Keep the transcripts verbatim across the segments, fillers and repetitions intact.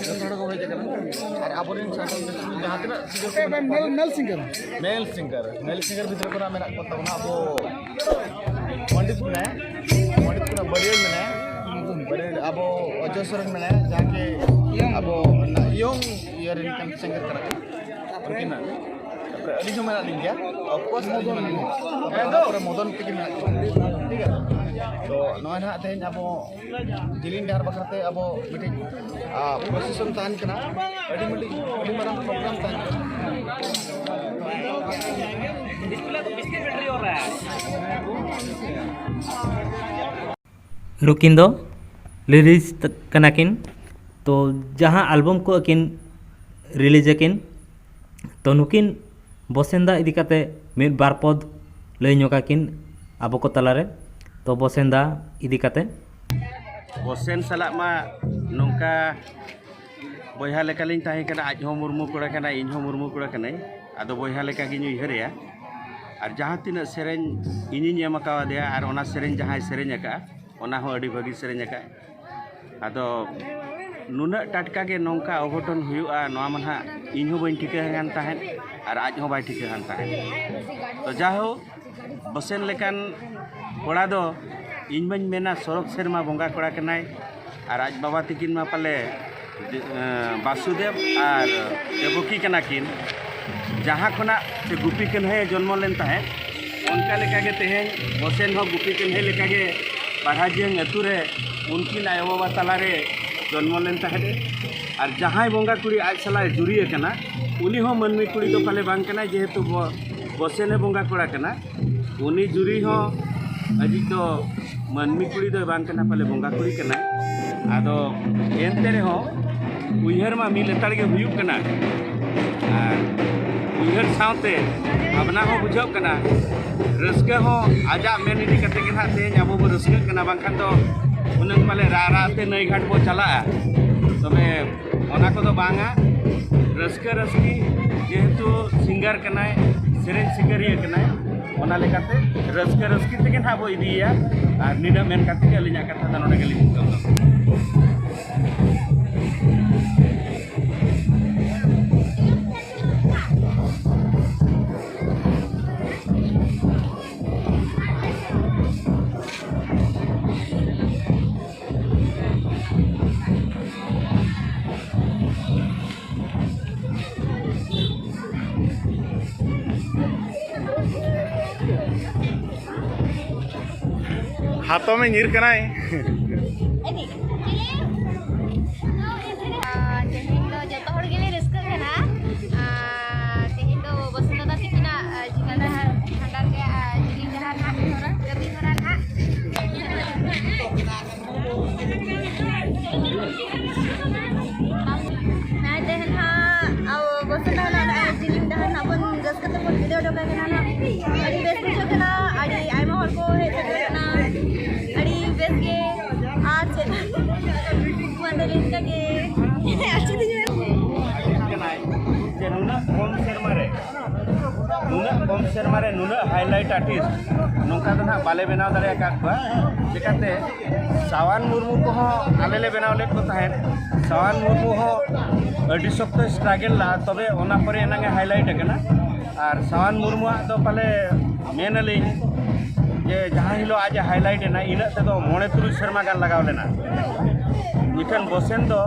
ᱡᱚᱛᱚ ᱦᱚᱲ ᱠᱚ ᱦᱮᱡ ᱟᱠᱟᱱᱟ᱾ ᱟᱨ ᱟᱵᱚᱨᱮᱱ ᱥᱟᱱᱛᱟᱲ ᱡᱟᱦᱟᱸ ᱛᱤᱱᱟᱹᱜ singer ᱠᱚ ᱢᱮᱱᱟᱜ ᱠᱚᱣᱟ, ᱢᱮᱞ, ᱢᱮᱞ singer᱾ Male singer, male singer ᱵᱷᱤᱛᱨᱤ ᱠᱷᱚᱱᱟᱜ ᱢᱮᱱᱟᱜ ᱠᱚ ᱛᱟᱵᱚᱱᱟ ᱟᱵᱚ ᱯᱚᱱᱰᱤᱛ ᱢᱮᱱᱟᱭᱟ, ᱯᱚᱱᱰᱤᱛ ᱠᱷᱚᱱᱟᱜ ᱵᱟᱹᱨᱭᱟᱹᱲ ᱢᱮᱱᱟᱭᱟ, ᱵᱟᱹᱨᱭᱟᱹᱲ ᱟᱵᱚ ᱚᱡᱚᱭ ᱥᱚᱨᱮᱱ ᱢᱮᱱᱟᱭᱟ, ᱡᱟᱦᱟᱸ ᱠᱤ ᱟᱵᱚ young year ᱨᱮᱱ ᱠᱟᱱ singer ᱠᱟᱱᱟ ᱠᱚ᱾ ᱩᱱᱠᱤᱱ ᱛᱟᱨᱯᱚᱨᱮ ᱟᱹᱞᱤᱧ ᱦᱚᱸ ᱢᱮᱱᱟᱜ ᱞᱤᱧ ᱜᱮᱭᱟ, of course ᱟᱹᱞᱤᱧ ᱦᱚᱸ ᱢᱮᱱᱟᱜ ᱞᱤᱧ ᱜᱮᱭᱟ᱾ ᱛᱟᱨᱯᱚᱨᱮ ᱚᱱᱟ ᱯᱚᱨᱮ ᱢᱚᱫᱚᱱ ᱛᱟᱹᱠᱤᱱ ᱢᱮᱱᱟᱜ ᱠᱤᱱᱟ, ᱴᱷᱤᱠ ᱜᱮᱭᱟ᱾ ᱛᱚ ᱱᱚᱜᱼᱚᱭ ᱱᱟᱦᱟᱜ ᱛᱮᱦᱮᱧ ᱟᱵᱚ ᱡᱤᱞᱤᱧ ᱰᱟᱦᱟᱨ ᱵᱟᱠᱷᱨᱟ ᱛᱮ ᱟᱵᱚ ᱢᱤᱫᱴᱤᱡ procession ᱛᱟᱦᱮᱱ ᱠᱟᱱᱟ, ᱟᱹᱰᱤ ᱢᱤᱫᱴᱤᱡ ᱟᱹᱰᱤ ᱢᱟᱨᱟᱝ program ᱛᱟᱦᱮᱱ ᱠᱟᱱᱟ᱾ ᱱᱩᱠᱤᱱ ᱫᱚ lyricist ᱠᱟᱱᱟ ᱠᱤᱱ᱾ ᱛᱚ ᱡᱟᱦᱟᱸ album ᱠᱚ ᱟᱹᱠᱤᱱ release ᱟᱹᱠᱤᱱ, ᱛᱚ ᱱᱩᱠᱤᱱ ᱵᱚᱥᱮᱱᱫᱟ ᱤᱫᱤ ᱠᱟᱛᱮ ᱢᱤᱫ ᱵᱟᱨ ᱯᱚᱫ ᱞᱟᱹᱭ ᱧᱚᱜ ᱟᱹᱠᱤᱱ ᱟᱵᱚ ᱠᱚ ᱛᱟᱞᱟᱨᱮ᱾ ᱛᱚ ᱵᱚᱥᱮᱱᱫᱟ ᱤᱫᱤ ᱠᱟᱛᱮ᱾ ᱵᱚᱥᱮᱱ ᱥᱟᱞᱟᱜ ᱢᱟ ᱱᱚᱝᱠᱟ ᱵᱚᱭᱦᱟ ᱞᱮᱠᱟᱞᱤᱧ ᱛᱟᱦᱮᱸ ᱠᱟᱱᱟ᱾ ᱟᱡ ᱦᱚᱸ ᱢᱩᱨᱢᱩ ᱠᱚᱲᱟ ᱠᱟᱱᱟᱭ, ᱤᱧ ᱦᱚᱸ ᱢᱩᱨᱢᱩ ᱠᱚᱲᱟ ᱠᱟᱹᱱᱟᱹᱧ᱾ ᱟᱫᱚ ᱵᱚᱭᱦᱟ ᱞᱮᱠᱟ ᱜᱤᱧ ᱩᱭᱦᱟᱹᱨᱮᱭᱟ᱾ ᱟᱨ ᱡᱟᱦᱟᱸ ᱛᱤᱱᱟᱹᱜ ᱥᱮᱨᱮᱧ ᱤᱧᱤᱧ ᱮᱢ ᱟᱠᱟᱣᱟᱫᱮᱭᱟ ᱟᱨ ᱚᱱᱟ ᱥᱮᱨᱮᱧ ᱡᱟᱦᱟᱸᱭ ᱥᱮᱨᱮᱧ ᱟᱠᱟᱫᱼᱟ, ᱚᱱᱟ ᱦᱚᱸ ᱟᱹᱰᱤ ᱵᱷᱟᱹᱜᱤ ᱥᱮᱨᱮᱧ ᱟᱠᱟᱫᱼᱟᱭ᱾ ᱟᱫᱚ ᱱᱩᱱᱟᱹᱜ ᱴᱟᱴᱠᱟ ᱜᱮ ᱱᱚᱝᱠᱟ ᱚᱜᱷᱚᱴᱚᱱ ᱦᱩᱭᱩᱜᱼᱟ, ᱱᱚᱣᱟ ᱢᱟ ᱱᱟᱦᱟᱜ ᱤᱧ ᱦᱚᱸ ᱵᱟᱹᱧ ᱴᱷᱤᱠᱟᱹ ᱠᱟᱱ ᱛᱟᱦᱮᱸᱫ ᱟᱨ ᱟᱡ ᱦᱚᱸ ᱵᱟᱭ ᱴᱷᱤᱠᱟᱹ ᱠᱟᱱ ᱛᱟᱦᱮᱸᱫ᱾ ᱛᱚ ᱡᱟᱭᱦᱳᱠ, ᱵᱚᱥᱮᱱ ᱞᱮᱠᱟᱱ ᱠᱚᱲᱟ ᱫᱚ ᱤᱧ ᱢᱟᱧ ᱢᱮᱱᱟ ᱥᱚᱨᱚᱜᱽ ᱥᱮᱨᱢᱟ ᱵᱚᱸᱜᱟ ᱠᱚᱲᱟ ᱠᱟᱱᱟᱭ᱾ ᱟᱨ ᱟᱡ ᱵᱟᱵᱟ ᱛᱟᱹᱠᱤᱱ ᱢᱟ ᱯᱟᱞᱮ ᱮᱸ, ᱵᱟᱥᱩᱫᱮᱵ ᱟᱨ ᱫᱮᱵᱚᱠᱤ ᱠᱟᱱᱟ ᱠᱤᱱ᱾ ᱡᱟᱦᱟᱸ ᱠᱷᱚᱱᱟᱜ ᱥᱮ ᱜᱩᱯᱤ ᱠᱟᱹᱱᱦᱟᱹᱭ ᱡᱚᱱᱢᱚ ᱞᱮᱱ ᱛᱟᱦᱮᱸᱫ, ᱚᱱᱠᱟ ᱞᱮᱠᱟᱜᱮ ᱛᱮᱦᱮᱧ ᱵᱚᱥᱮᱱ ᱦᱚᱸ ᱜᱩᱯᱤ ᱠᱟᱹᱱᱦᱟᱹᱭ ᱞᱮᱠᱟᱜᱮ ᱵᱟᱨᱦᱟᱡᱤᱭᱟᱹᱝ ᱟᱹᱛᱩ ᱨᱮ ᱩᱱᱠᱤᱱ ᱟᱭᱳᱼᱵᱟᱵᱟ ᱛᱟᱞᱟᱨᱮ ᱡᱚᱱᱢᱚ ᱞᱮᱱ ᱛᱟᱦᱮᱸᱫ᱾ ᱟᱨ ᱡᱟᱦᱟᱸᱭ ᱵᱚᱸᱜᱟ ᱠᱩᱲᱤ ᱟᱡ ᱥᱟᱞᱟᱜ ᱮ ᱡᱩᱨᱤ ᱟᱠᱟᱱᱟ, ᱩᱱᱤ ᱦᱚᱸ ᱢᱟᱹᱱᱢᱤ ᱠᱩᱲᱤ ᱫᱚ ᱯᱟᱞᱮ ᱵᱟᱝ ᱠᱟᱱᱟᱭ, ᱡᱮᱦᱮᱛᱩ ᱵᱚ-, ᱵᱚᱥᱮᱱᱮ ᱵᱚᱸᱜᱟ ᱠᱚᱲᱟ ᱠᱟᱱᱟ᱾ ᱩᱱᱤ ᱡᱩᱨᱤ ᱦᱚᱸ ᱟᱡᱤᱡ ᱫᱚ ᱢᱟᱹᱱᱢᱤ ᱠᱩᱲᱤ ᱫᱚᱭ ᱵᱟᱝ ᱠᱟᱱᱟ, ᱯᱟᱞᱮ ᱵᱚᱸᱜᱟ ᱠᱩᱲᱤ ᱠᱟᱱᱟᱭ᱾ ᱟᱫᱚ ᱮᱱᱛᱮ ᱨᱮᱦᱚᱸ ᱩᱭᱦᱟᱹᱨ ᱢᱟ ᱢᱤᱫ ᱞᱮᱛᱟᱲ ᱜᱮ ᱦᱩᱭᱩᱜ ᱠᱟᱱᱟ, ᱟᱨ ᱩᱭᱦᱟᱹᱨ ᱥᱟᱶᱛᱮ ᱵᱷᱟᱵᱽᱱᱟ ᱦᱚᱸ ᱵᱩᱡᱷᱟᱹᱜ ᱠᱟᱱᱟ, ᱨᱟᱹᱥᱠᱟᱹ ᱦᱚᱸ ᱟᱡᱟᱜ ᱢᱮᱱ ᱤᱫᱤ ᱠᱟᱛᱮ ᱜᱮ ᱱᱟᱦᱟᱜ ᱛᱮᱦᱮᱧ ᱟᱵᱚ ᱵᱚ ᱨᱟᱹᱥᱠᱟᱹᱜ ᱠᱟᱱᱟ, ᱵᱟᱝᱠᱷᱟᱱ ᱫᱚ ᱦᱩᱱᱟᱹᱝ ᱯᱟᱞᱮ ᱨᱟᱜ ᱨᱟᱜ ᱛᱮ ᱱᱟᱹᱭ ᱜᱷᱟᱴ ᱵᱚ ᱪᱟᱞᱟᱜᱼᱟ᱾ ᱛᱚᱵᱮ ᱚᱱᱟ ᱠᱚᱫᱚ ᱵᱟᱝᱟ, ᱨᱟᱹᱥᱠᱟᱹ ᱨᱟᱹᱥᱠᱤ, ᱡᱮᱦᱮᱛᱩ ᱥᱤᱝᱜᱟᱨ ᱠᱟᱱᱟᱭ, ᱥᱮᱨᱮᱧ ᱥᱤᱠᱟᱹᱨᱤᱭᱟᱹ ᱠᱟᱱᱟᱭ, ᱚᱱᱟ ᱞᱮᱠᱟᱛᱮ ᱨᱟᱹᱥᱠᱟᱹ ᱨᱟᱹᱥᱠᱤ ᱛᱮᱜᱮ ᱱᱟᱦᱟᱜ ᱵᱚ ᱤᱫᱤᱭᱮᱭᱟ᱾ ᱟᱨ ᱱᱤᱱᱟᱹᱜ ᱢᱮᱱ ᱠᱟᱛᱮ ᱜᱮ ᱟᱹᱞᱤᱧᱟᱜ ᱠᱟᱛᱷᱟ ᱫᱚ ᱱᱚᱰᱮ ᱜᱮᱞᱤᱧ ᱢᱩᱪᱟᱹᱫ ᱫᱟ᱾ ᱦᱟᱛᱚᱢᱮ ᱧᱤᱨ ᱠᱟᱱᱟᱭ᱾ ᱟᱨ ᱛᱮᱦᱮᱧ ᱫᱚ ᱡᱚᱛᱚ ᱦᱚᱲ ᱜᱮᱞᱮ ᱨᱟᱹᱥᱠᱟᱹᱜ ᱠᱟᱱᱟ᱾ ᱟᱨ ᱛᱮᱦᱮᱧ ᱫᱚ ᱵᱚᱥᱚᱱᱛ ᱫᱟᱫᱟ ᱛᱤᱠᱤᱱᱟᱜ, ᱟᱨ, ᱡᱤᱞᱤᱧ ᱰᱟᱦᱟᱨ, ᱦᱟᱸᱰᱟᱨ ᱨᱮᱭᱟᱜ, ᱟᱨ, ᱡᱤᱞᱤᱧ ᱰᱟᱦᱟᱨ ᱱᱟᱦᱟᱜ ᱠᱟᱹᱢᱤ ᱦᱚᱨᱟ ᱱᱟᱦᱟᱜ᱾ ᱱᱟᱭ ᱛᱮᱦᱮᱧ ᱦᱟᱸᱜ ᱟᱵᱚ ᱵᱚᱥᱚᱱᱛ ᱰᱟᱦᱟᱨ ᱱᱟᱦᱟᱜ ᱡᱤᱞᱤᱧ ᱰᱟᱦᱟᱨ ᱱᱟᱦᱟᱜ ᱵᱚᱱ ᱨᱟᱹᱥᱠᱟᱹ ᱛᱮᱵᱚᱱ ᱵᱤᱫᱟᱹᱭ ᱦᱚᱴᱚ ᱠᱟᱭ ᱠᱟᱱᱟ ᱱᱟᱦᱟᱜ᱾ ᱟᱹᱰᱤ ᱵᱮᱥ ᱵᱩᱡᱷᱟᱹᱜ ᱠᱟᱱᱟ᱾ ᱟᱹᱰᱤ ᱟᱭᱢᱟ ᱦᱚᱲ ᱠᱚ ᱦᱮᱡ ᱥᱮᱴᱮᱨ ᱠᱟᱱᱟ᱾ ᱟᱹᱰᱤ ᱵᱮᱥ ᱜᱮ᱾ ᱟᱨ ᱪᱮᱫ? ᱢᱟ ᱛᱚᱵᱮ ᱤᱱᱠᱟ ᱜᱮ᱾ ᱟᱨ ᱪᱮᱫ ᱤᱧ ᱢᱮᱱᱟ? ᱡᱮ ᱱᱩᱱᱟᱹᱜ ᱠᱚᱢ ᱥᱮᱨᱢᱟ ᱨᱮ, ᱱᱩᱱᱟᱹᱜ ᱠᱚᱢ ᱥᱮᱨᱢᱟ ᱨᱮ ᱱᱩᱱᱟᱹᱜ highlight artist ᱱᱚᱝᱠᱟ ᱫᱚ ᱱᱟᱦᱟᱜ ᱵᱟᱞᱮ ᱵᱮᱱᱟᱣ ᱫᱟᱲᱮ ᱟᱠᱟᱫ ᱠᱚᱣᱟ᱾ ᱪᱮᱠᱟᱛᱮ ᱥᱟᱣᱟᱱ ᱢᱩᱨᱢᱩ ᱠᱚᱦᱚᱸ ᱟᱞᱮ ᱞᱮ ᱵᱮᱱᱟᱣ ᱞᱮᱫ ᱠᱚ ᱛᱟᱦᱮᱸᱫ᱾ ᱥᱟᱣᱟᱱ ᱢᱩᱨᱢᱩ ᱦᱚᱸ ᱟᱹᱰᱤ ᱥᱚᱠᱛᱚᱭ struggle ᱞᱟᱜᱼᱟ, ᱛᱚᱵᱮ ᱚᱱᱟ ᱯᱚᱨᱮ ᱮᱱᱟᱝ ᱮ highlight ᱟᱠᱟᱱᱟ᱾ ᱟᱨ ᱥᱟᱣᱟᱱ ᱢᱩᱨᱢᱩᱣᱟᱜ ᱫᱚ ᱯᱟᱞᱮ ᱢᱮᱱ ᱟᱹᱞᱤᱧ ᱡᱮ ᱡᱟᱦᱟᱸ ᱦᱤᱞᱳᱜ ᱟᱡ ᱮ highlight ᱮᱱᱟ, ᱤᱱᱟᱹᱜ ᱛᱮᱫᱚ ᱢᱚᱬᱮ ᱛᱩᱨᱩᱭ ᱥᱮᱨᱢᱟ ᱜᱟᱱ ᱞᱟᱜᱟᱣ ᱞᱮᱱᱟ᱾ ᱤᱠᱷᱟᱹᱱ ᱵᱚᱥᱮᱱ ᱫᱚ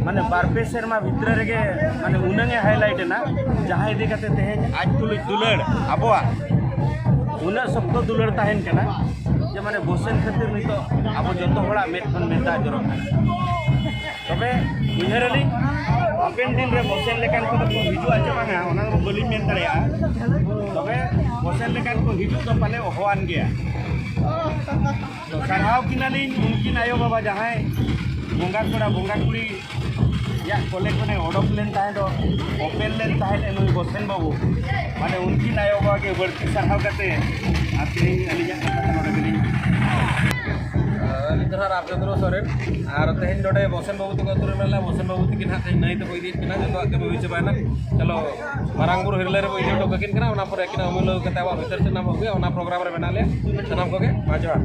ᱢᱟᱱᱮ ᱵᱟᱨ ᱯᱮ ᱥᱮᱨᱢᱟ ᱵᱷᱤᱛᱨᱤ ᱨᱮᱜᱮ ᱢᱟᱱᱮ ᱩᱱᱟᱹᱝ ᱮ highlight ᱮᱱᱟ, ᱡᱟᱦᱟᱸ ᱤᱫᱤ ᱠᱟᱛᱮ ᱛᱮᱦᱮᱧ ᱟᱡ ᱛᱩᱞᱩᱡ ᱫᱩᱞᱟᱹᱲ ᱟᱵᱚᱣᱟᱜ ᱩᱱᱟᱹᱜ ᱥᱚᱠᱛᱚ ᱫᱩᱞᱟᱹᱲ ᱛᱟᱦᱮᱱ ᱠᱟᱱᱟ ᱡᱮ ᱢᱟᱱᱮ ᱵᱚᱥᱮᱱ ᱠᱷᱟᱹᱛᱤᱨ ᱱᱤᱛᱚᱜ ᱟᱵᱚ ᱡᱚᱛᱚ ᱦᱚᱲᱟᱜ ᱢᱮᱫ ᱠᱷᱚᱱ ᱢᱮᱫ ᱫᱟᱜ ᱡᱚᱨᱚᱜ ᱠᱟᱱᱟ᱾ ᱛᱚᱵᱮ ᱩᱭᱦᱟᱹᱨ ᱟᱹᱞᱤᱧ ᱦᱟᱯᱮᱱ ᱫᱤᱱ ᱨᱮ ᱵᱚᱥᱮᱱ ᱞᱮᱠᱟᱱ ᱠᱚᱫᱚ ᱠᱚ ᱦᱤᱡᱩᱜᱼᱟ ᱪᱮ ᱵᱟᱝᱟ, ᱚᱱᱟ ᱫᱚ ᱵᱟᱹᱞᱤᱧ ᱢᱮᱱ ᱫᱟᱲᱮᱭᱟᱜᱼᱟ᱾ ᱛᱚᱵᱮ ᱵᱚᱥᱮᱱ ᱞᱮᱠᱟᱱ ᱠᱚ ᱦᱤᱡᱩᱜ ᱫᱚ ᱯᱟᱞᱮ ᱚᱦᱚᱣᱟᱱ ᱜᱮᱭᱟ᱾ ᱛᱚ ᱥᱟᱨᱦᱟᱣ ᱠᱤᱱᱟᱞᱤᱧ ᱩᱱᱠᱤᱱ ᱟᱭᱳᱼᱵᱟᱵᱟ ᱡᱟᱦᱟᱸᱭ ᱵᱚᱸᱜᱟ ᱠᱚᱲᱟ ᱵᱚᱸᱜᱟ ᱠᱩᱲᱤ ᱭᱟᱜ ᱠᱚᱞᱮ ᱠᱷᱚᱱᱮ ᱚᱰᱚᱠ ᱞᱮᱱ ᱛᱟᱦᱮᱸ ᱫᱚ, open ᱞᱮᱱ ᱛᱟᱦᱮᱸᱫ ᱱᱩᱭ ᱵᱚᱥᱮᱱ ᱵᱟᱹᱵᱩ, ᱢᱟᱱᱮ ᱩᱱᱠᱤᱱ ᱟᱭᱳᱼᱵᱟᱵᱟ ᱜᱮ ᱵᱟᱹᱲᱛᱤ ᱥᱟᱨᱦᱟᱣ ᱠᱟᱛᱮ ᱟᱨ ᱛᱮᱦᱮᱧ ᱟᱹᱞᱤᱧᱟᱜ ᱠᱟᱛᱷᱟ ᱫᱚ ᱱᱚᱰᱮ ᱜᱮᱞᱤᱧ ᱨᱟᱢᱪᱚᱸᱫᱽᱨᱚ ᱥᱚᱨᱮᱱ᱾ ᱟᱨ ᱛᱮᱦᱮᱧ ᱱᱚᱰᱮ ᱵᱚᱥᱮᱱ ᱵᱟᱹᱵᱩ ᱛᱟᱠᱚ ᱟᱹᱛᱩ ᱨᱮ ᱢᱮᱱᱟᱜ ᱞᱮᱭᱟ᱾ ᱵᱚᱥᱮᱱ ᱵᱟᱹᱵᱩ ᱛᱟᱹᱠᱤᱱ ᱦᱟᱸᱜ ᱛᱮᱦᱮᱧ ᱱᱟᱹᱭ ᱛᱮᱠᱚ ᱤᱫᱤᱭᱮᱫ ᱠᱤᱱᱟ, ᱡᱚᱛᱚᱣᱟᱜ ᱠᱟᱹᱢᱤ ᱦᱩᱭ ᱪᱟᱵᱟᱭᱮᱱᱟ᱾ ᱪᱚᱞᱚ, ᱢᱟᱨᱟᱝ ᱵᱩᱨᱩ ᱦᱤᱨᱞᱟᱹ ᱨᱮᱵᱚ ᱤᱫᱤ ᱦᱚᱴᱚ ᱠᱟᱹᱠᱤᱱ ᱠᱟᱱᱟ, ᱚᱱᱟ ᱯᱚᱨᱮ ᱟᱹᱠᱤᱱᱟᱜ ᱩᱢᱩᱞ ᱠᱟᱛᱮ ᱟᱵᱚᱣᱟᱜ ᱵᱷᱤᱛᱟᱹᱨ ᱥᱮᱫ ᱱᱟᱜ ᱵᱚ ᱟᱹᱜᱩᱭᱟ᱾ ᱚᱱᱟ ᱯᱨᱳᱜᱨᱟᱢ ᱨᱮ ᱢᱮᱱᱟᱜ ᱞᱮᱭᱟ᱾ ᱥᱟᱱᱟᱢ ᱠᱚᱜᱮ ᱢᱟ ᱡᱚᱦᱟᱨ᱾